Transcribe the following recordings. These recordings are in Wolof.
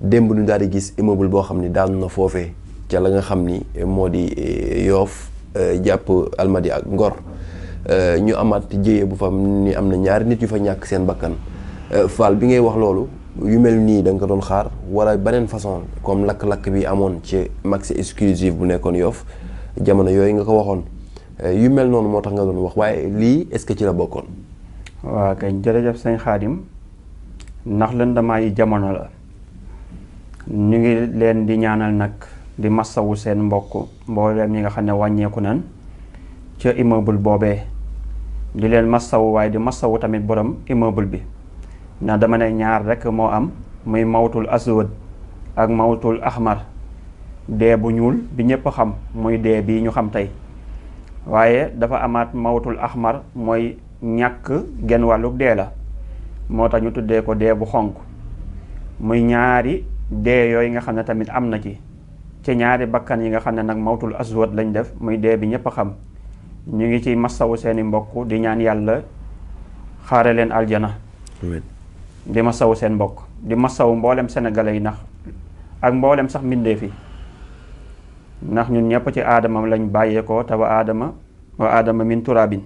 démb ñu daal di gis immeuble boo xam ni daanu na foofee ca la nga xam ni moo di Yoof jàpp Almadi ak Ngor ñu amaat jéyee bu fa ni am na ñaari nit yu fa ñàkk seen bakkan Fall bi ngay wax loolu yu mel nii da nga ko doon xaar wala beneen façon comme lakk-lakk bi amoon ci Maxi exclusive bu nekkoon Yoff jamono yooyu nga ko waxoon yu mel noonu moo tax nga doon wax waaye lii est-ce que ci la bokkoon. waaw kay jërëjëf sëñ Xaadim ndax lëndamaay yi jamono la ñu ngi leen di ñaanal nag di massawu seen mbokk mbooleem ñi nga xam ne wàññeeku nan ca immeuble boobee di leen massawu waaye di massawu tamit borom immeuble bi ndax dama ne ñaar rek moo am muy mawtul aswad ak mawtul ahmar dee bu ñuul bi ñëpp xam muy dee bii ñu xam tey waaye dafa amaat mawtul ahmar mooy ñàkk genn wàlluk dee la moo tax ñu tuddee ko dee bu xonq muy ñaari dee yooyu nga xam ne tamit am na ci ñaari bakkan yi nga xam ne nag mawtul aswad lañ def muy dee bi ñëpp xam ñu ngi ci massawu seeni mbokk di ñaan yàlla xaare leen aljana di massawu seen mbokk di massawu mboolem sénégalais yi ndax ak mboolem sax mbindeef yi ndax ñun ñëpp ci aadama lañ bàyyeekoo te wa aadama min turabin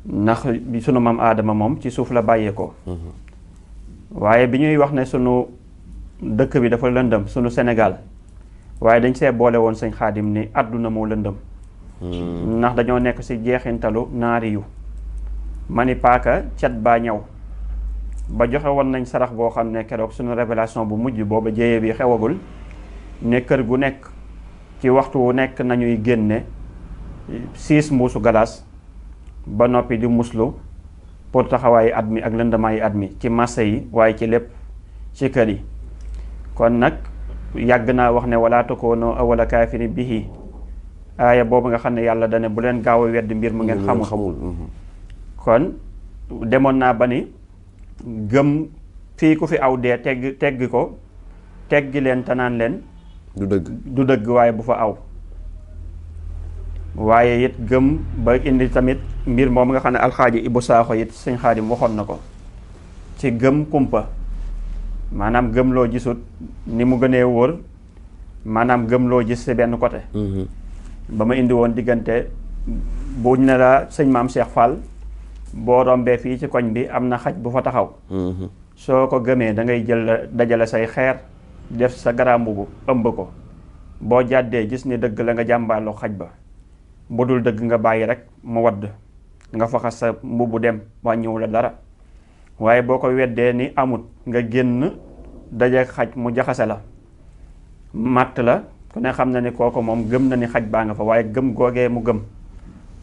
ndax sunu maam aadama moom ci suuf la bàyyeekoo waaye bi ñuy wax ne sunu dëkk bi dafa lëndëm sunu Sénégal waaye dañ see boole woon sëñ Xaadim ni àdduna moo lëndëm ndax dañoo nekk ci jeexintalu naari yu ma ni paaka cet baa ñëw ba joxe woon nañ sarax boo xam ne keroog sunu révélation bu mujj booba jéye bi xewagul ne kër gu nekk ci waxtu wu nekk nañuy génne 6 mbuusu galaas ba noppi di muslu pour taxawaayu at mi ak lëndamaayu at mi ci marché yi waaye ci lépp ci kër yi kon nag yàgg naa wax ne wala takoonu awwala kaafiri bihi aaya boobu nga xam ne yàlla dane bu leen gaaw a wedd mbir mu ngeen xamul kon demoon naa ba ni gëm fii ku fi aw dee teggi leen te naan leen du dëgg waaye bu fa aw waaye it gëm ba indi tamit mbir moom nga xam ne alxaaji Ibu Saaxo it sëñ Xaadim waxoon na ko ci gëm kumpa maanaam gëm loo gisut ni mu gënee wóor maanaam gëm loo gis ci benn côté ba ma indi woon diggante buñ ne la sëñ maam Cheikh Fall boo rombee fii ci koñ bi am na xaj bu fa taxaw soo ko gëmee da ngay jël dajale say xeer def sa garambubu ëmb ko boo jàddee gis ni dëgg la nga jàmbaaloo xaj ba bu dul dëgg nga bàyyi rek mu wadd nga faxas sa mbubu dem wàññiwu la dara waaye boo ko weddee ni amut nga génn daje xaj mu jaxase la matt la ku ne xam na ni kooku moom gëm na ni xaj baa nga fa waaye gëm googee mu gëm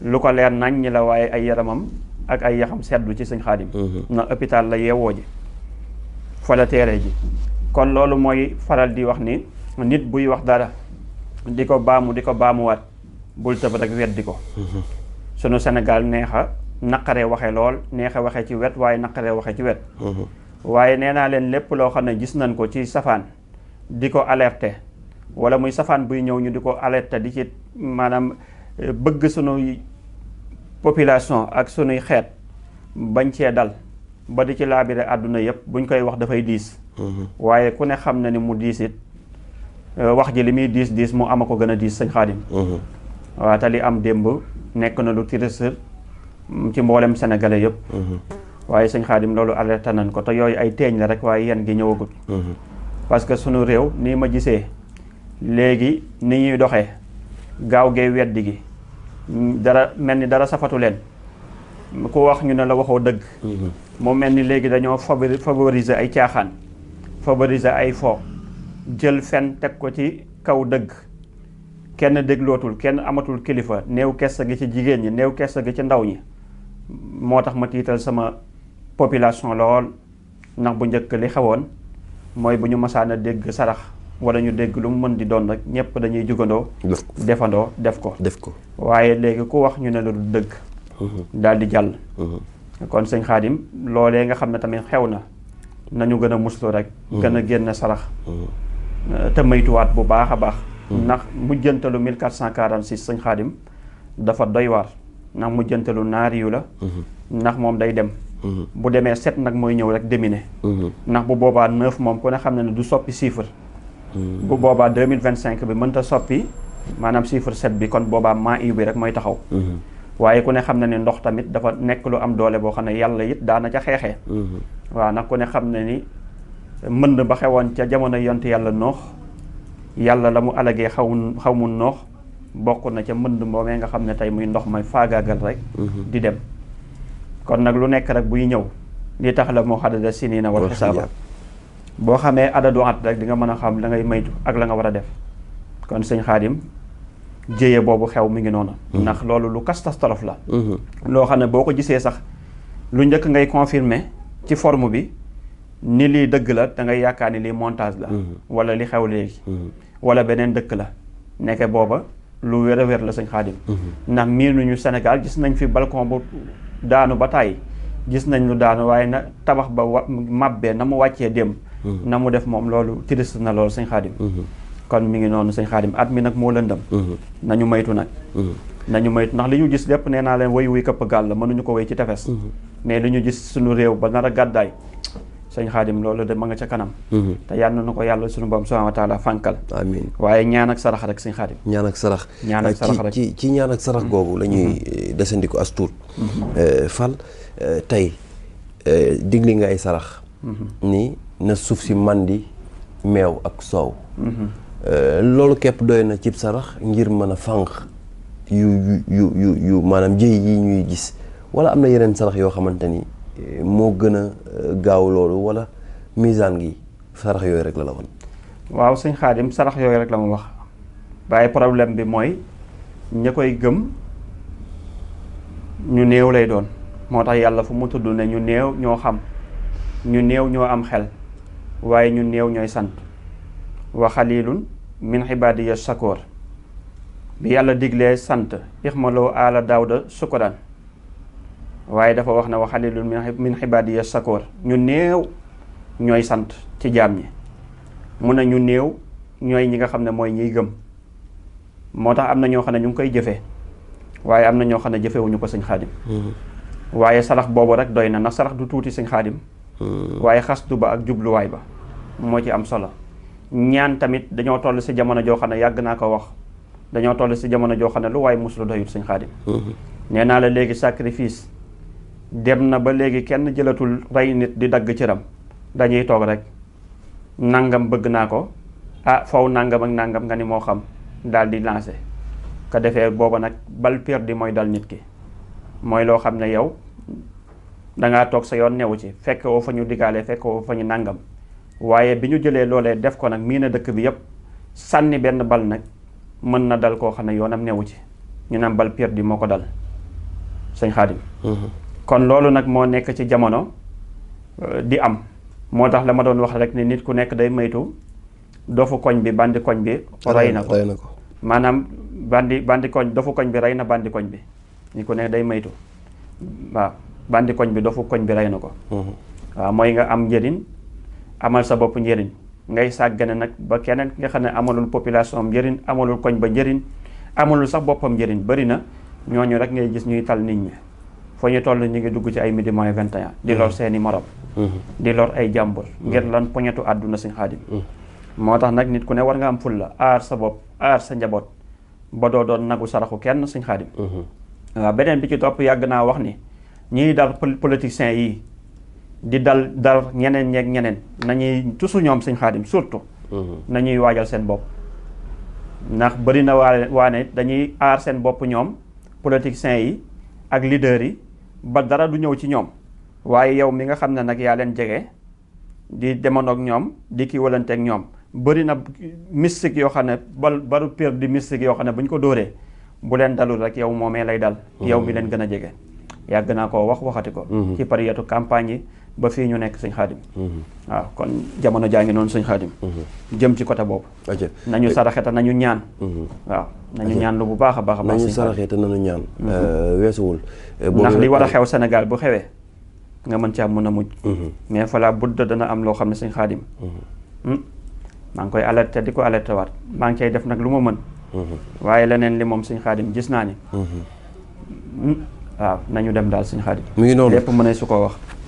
lu ko leer nañ ñi la waaye ay yaramam ak ay yaxam seddu ci sëñ Xaadim na hôpital la yeewoo ji fa la teere ji kon loolu mooy faral di wax ni nit buy wax dara di ko baamuwaat bul tëb rek weddi ko sunu Sénégal neexa naqaree waxe lool neexa waxe ci wet waaye naqaree waxe ci wet waaye nee naa leen lépp loo xam ne gis nañ ko ci safaan di ko alerter wala muy safaan buy ñëw ñu di ko alerter di ci maanaam bëgg sunuy population ak sunuy xeet bañ cee dal ba di ci laabire àdduna yëpp buñ koy wax dafay diis waaye ku ne xam na ni mu diis it wax ji li muy diis mu ama ko gën a diis sëñ Xaadim waaw te li am démb nekk na lu triste ci mboolem sénégalais yëpp waaye sëñ Xaadim loolu alerté nañ ko te yooyu ay teeñ la rek waaye yéen gi ñëwagut parce que sunu réew nii ma gisee léegi ni ñuy doxee gaaw gee weddi gi dara mel ni dara safatu leen ku wax ñu ne la waxoo dëgg mu mel ni léegi dañoo favoriser ay caaxaan favoriser ay fo jël fen teg ko ci kaw dëgg kenn déglootul kenn amatul kilifa néew kersa gi ci jigéen ñi néew kersa gi ci ndaw ñi moo tax ma tiital sama population lool ndax bu njëkk li xewoon mooy bu ñu masaan a dégg sarax wala ñu dégg lu mu mën di doon rek ñëpp dañuy jugandoo defandoo def ko waaye léegi ku wax ñu ne la du dëgg daal di jàll kon sëñ Xaadim loolee nga xam ne tamit xew na nañu gën a muslu rek gën a génn sarax te maytuwaat bu baax a baax ndax mujjantalu 1446 sëñ Xaadim dafa doy waar ndax mujjantalu naari yu la ndax moom day dem bu demee 7 nag mooy ñëw rek dominer. ndax bu boobaa 9 moom ku ne xam ne du soppi chiffre. bu boobaa 2025 bi mënta soppi maanaam chiffre 7 bi kon boobaa maa bi rek mooy taxaw. waaye ku ne xam ne ni ndox tamit dafa nekk lu am doole boo xam ne yàlla it daana ca xeexee. waaw nag ku ne xam ne ni mbënd ba xewoon ca jamono yonti yàlla noox yàlla la mu alagee xaw mu noox bokk na ca mbënd moomee nga xam ne tey muy ndox may faagaagal rek. di dem kon nag lu nekk rek buy ñëw li tax la moo xadada sinina wal xisaaba boo xamee adadu at rek di nga mën a xam la ngay maytu ak la nga war a def kon sëñ Xaadim jéye boobu xew mi ngi noonu. ndax loolu lu catastrophe la. loo xam ne boo ko gisee sax lu njëkk ngay confirmer ci forme bi ni lii dëgg la da ngay yaakaar ni lii montage la. wala li xew léegi. wala beneen dëkk la nekke booba lu wér a wér la sëñ Xaadim. ndax miinuñu Sénégal gis nañ fi balcon bu daanu ba tàyyi gis nañ lu daanu waaye na tabax ba màbbee na mu wàccee démb. na mu def moom loolu triste na loolu sëñ Xaadim. kon mi ngi noonu sëñ Xaadim at mi nag moo lëndëm. nañu maytu nag. nañu maytu ndax li ñu gis lépp nee naa leen woy wuy këpp gaal la mënuñu ko woy ci tefes. mais li ñu gis suñu réew ba nar a gàddaay sëñ Xaadim loolu de ma nga ca kanam. te yàlla na ko yàlla suñu borom subhaanahu wa taala fànkal. amiin waaye ñaan ak sarax rek sëñ Xaadim. ñaan ak sarax. ñaan ak sarax rek ci ñaan ak sarax googu la ñuy desandiku as tuut. Fall tey digli nga ay sarax. ni na suuf si mandi meew ak soow. loolu képp doy na cib sarax ngir mën a fànq yu maanaam jëy yi ñuy gis wala am na yeneen sarax yoo xamante ni moo gën a gaaw loolu wala misaan gi sarax yooyu rek la la woon. waaw sëñ Xaadim sarax yooyu rek la mu wax waaye problème bi mooy ña koy gëm ñu néew lay doon moo tax yàlla fu mu tudd ne ñu néew ñoo xam ñu néew ñoo am xel waaye ñu néew ñooy sant wa xalilun min xibaadiya shakoor bi yàlla diglee sant ixmaloo ala daawda sukuran waaye dafa wax ne wa xalilun min xibaadiya shakoor ñu néew ñooy sant ci jaam ñi mun na ñu néew ñooy ñi nga xam ne mooy ñiy gëm moo tax am na ñoo xam ne ñu ngi koy jëfee waaye am na ñoo xam ne jëfewuñu ko sëñ Xaadim waaye sarax boobu rek doy na ndax sarax du tuuti sëñ Xaadim waaye xasdu ba ak jubluwaay ba moo ci am solo ñaan tamit dañoo toll si jamono joo xam ne yàgg naa ko wax dañoo toll si jamono joo xam ne lu waaye musulu doyut sëñ Xaadim nee naa la léegi sacrifice dem na ba léegi kenn jëlatul rey nit di dagg cëram dañuy toog rek nangam bëgg naa ko faw nangam ak nangam nga ni moo xam daal di lancé ko defee booba nag bal perdu mooy dal nit ki mooy loo xam ne yow dangaa toog sa yoon newu ci fekk woo fa ñu diggaale fekk woo fa ñu nangam waaye bi ñu jëlee loolee def ko nag mii na dëkk bi yépp sànni benn bal nag mën na dal koo xam ne yoonam newu ci ñu naan bal perdu moo ko dal sëñ Xaadim kon loolu nag moo nekk ci jamono di am moo tax la ma doon wax rek ne nit ku nekk day maytu dofu koñ bi bandi koñ bi rey na ko maanaam bandi koñ dofu koñ bi rey na bandi koñ bi nit ku nekk day maytu waaw bandi koñ bi dofu koñ bi rey na ko waaw mooy nga am njëriñ amal sa bopp njëriñ ngay sàggane nag ba keneen nga xam ne amalul population am njëriñ amalul koñ ba njëriñ amalul sax boppam njëriñ bari na ñooñu rek ngay gis ñuy tal nit ñi foo ñu toll ñu ngi dugg ci ay midi moins 21 di lor seeni morom di lor ay jàmbur ngir lan poñetu àdduna sëñ Xaadim moo tax nag nit ku ne war nga am fulla aar sa bopp aar sa njaboot ba doo doon nagu saraxu kenn sëñ Xaadim waaw beneen bi ci topp yàgg naa wax ni ñiy dal politiciens yi di dal ñeneen ñeeg ñeneen nañuy tusu ñoom sëñ Xaadim surtout nañuy waajal seen bopp ndax bëri na waane dañuy aar seen bopp ñoom politiciens yi ak leaders yi ba dara du ñëw ci ñoom waaye yow mi nga xam ne nag yaa leen jege di demoon ak ñoom di kii walanteeg ñoom bëri na mystique yoo xam ne baru pér di mystique yoo xam ne bu ñu ko dóoree bu leen dalul rek yow moomee lay dal yow mi leen gën a jege yàgg naa koo waxati ko ci période campagne yi ba fii ñu nekk sëñ Xaadim waaw kon jamono jaa ngi noonu sëñ Xaadim jëm ci côté boobu nañu saraxe te nañu ñaan waaw nañu ñaan lu bu baax a baax a baax nañu saraxe te nañu ñaan weesuwul ndax li war a xew Sénégal bu xewee nga mën caa mën a mujj mais fala budda dana am loo xam ne sëñ Xaadim maa ngi koy alerté di ko alerté waat maa ngi cay def nag lu ma mën waaye leneen li moom sëñ Xaadim gis naa ni waaw nañu dem daal sëñ Xaadim mu ngi noonu lépp mën su ko wax